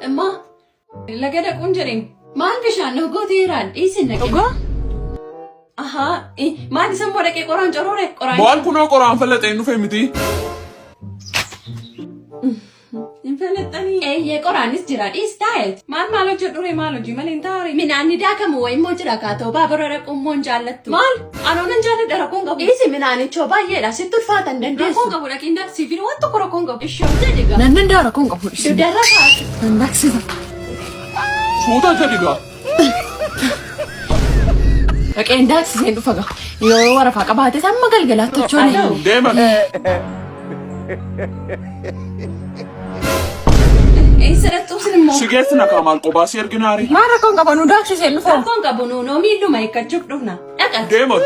Immaa laga dhaquun jedheen maal bishaan nu gooteeraan dhiisin dhaqe. Dhugaa? Ahaa maal isa immoo dhaqee qoraan coroore qoraan. Maal kunoo qoraan falaxeen dhufe miti. Hin falaxxanii. Eeyyee qoraanis jira dhiis taa'eet. Maal maal hojjedhu ree maal hojii malee hin taa'are. Midhaan daakamu wayii immoo jira kaatoo baabura dhaquu immoo hin jaallattu. Maal anoo nan jaalladha rakkoon qabu. Dhiisi midhaanichoo baay'eedha sitti ulfaata hin dandeessu. Rakkoon qabu dhaqiin daaksii fi waan tokko rakkoon qabu. Ishoo jedhi gaa. Nan danda'a rakkoon qabu. Dugdarra kaatu. Nan daaksisa. Suuta jedhi gaa. Dhaqeen daaksiseen dhufa gaa. Yoo warafaa qabaates amma galgalaatti tochoone. Deeman. Eessa dhaqxuusin immoo? Si geessina kaa maal qobaa si erginaari. Maal rakkoon qabu nu daaksiseen dhufa. Rakkoon qabu nuu noo miilluma hiikkachuuf dhufna. Dhaqat. Deeman.